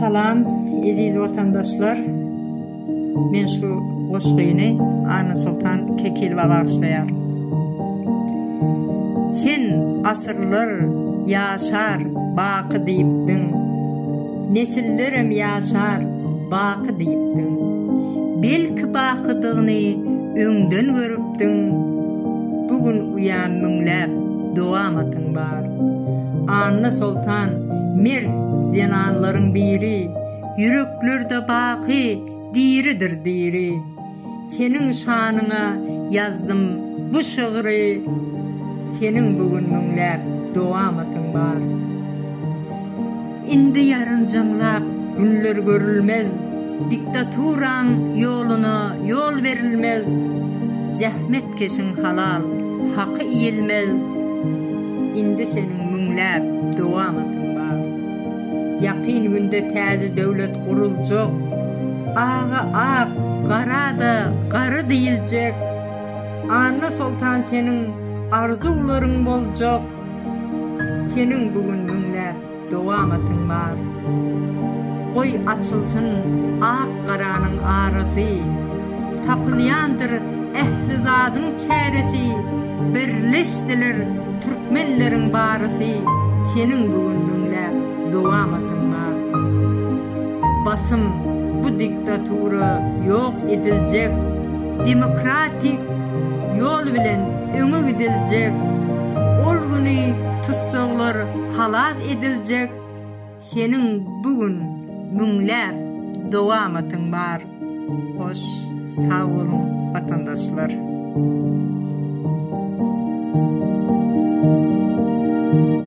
Salam eziz watandaşlar men şu goşgyny Annasoltan Kekilowa bagyşlaýaryn. Sen asyrlar ýaşar baky diýipdiň. Nesillerem ýaşar baky diýipdiň. Belki bakydygyny öňden görüpdiň, Bu gün uýam müňläp dowamatyň bar. Anna soltan mert zenanlaryň biri, Ýüreklerde baky diridir diri. Seniň şanyňa ýazdym bu şygry, Seniň bu gün müňläp dowamatyň bar. Indi ýarynjaňlap günler görülmez, Diktaturaň ýoluna ýol berilmez, Zähmetkeşiň halal haky iýilmez, Indi seniň müňläp dowamatyň bar. Ýakyn günde täze döwlet guruljak, Aga ak, gara-da gara diýiljek, Anna soltan seniň arzuwlaryň boljak, Seniň bu gün müňläp dowamatyň bar. Goý açylsyn ak-garanyň arasy, Tapylýandyr ähli zadyň çäresi, Birleşdiler türkmenleriň barysy, Seniň bu gün müňläp dowamatyň bar. Basym bu diktatura ýok ediljek, Demokratik ýol bilen öňe gidiljek, Ol güni tussaglar halas ediljek, Seniň bu gün müňläp dowamatyň bar. Hoş sag boluň watandaşlar.